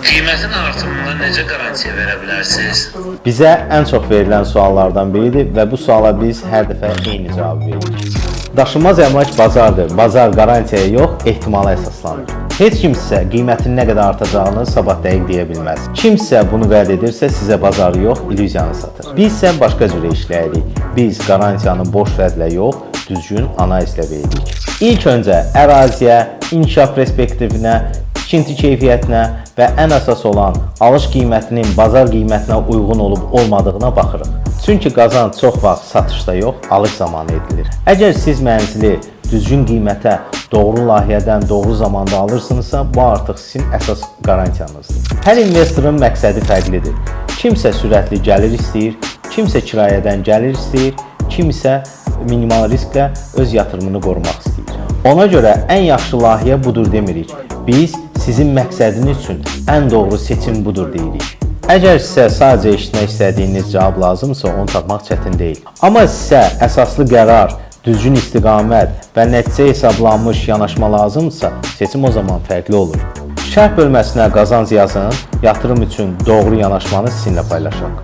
Qiymətin artımına necə qarantiya verə bilərsiniz? Bizə ən çox verilən suallardan biridir və bu suala biz hər dəfə eyni cavabı veririk. Daşınmaz əmlak bazardır. Bazar qarantiyaya yox, ehtimala əsaslanır. Heç kim sizə qiymətin nə qədər artacağını sabah dəqiq deyə bilməz. Kimsə bunu vəd edirsə, sizə bazarı yox, illüziyanı satır. Biz isə başqa cürə işləyirik. Biz qarantiyanı boş vədlə yox, düzgün analizlə veririk. İlk öncə əraziyə, inkişaf perspektivinə, tikinti keyfiyyətinə və ən əsas olan alış qiymətinin bazar qiymətinə uyğun olub olmadığına baxırıq. Çünki qazanc çox vaxt satışda yox, alış zamanı edilir. Əgər siz mənzili düzgün qiymətə, doğru layihədən, doğru zamanda alırsınızsa, bu artıq sizin əsas qarantiyanızdır. Hər investorun məqsədi fərqlidir. Kimsə sürətli gəlir istəyir, kimsə kirayədən gəlir istəyir, kimsə minimal risklə öz yatırımını qorumaq istəyir. Ona görə ən yaxşı layihə budur demirik. Biz sizin məqsədiniz üçün ən doğru seçim budur deyirik. Əgər sizə sadəcə eşitmək istədiyiniz cavab lazımsa, onu tapmaq çətin deyil. Amma sizə əsaslı qərar, düzgün istiqamət və nəticə hesablanmış yanaşma lazımdırsa, seçim o zaman fərqli olur. Şərh bölməsinə qazanc yazın, yatırım üçün doğru yanaşmanı sizinlə paylaşaq.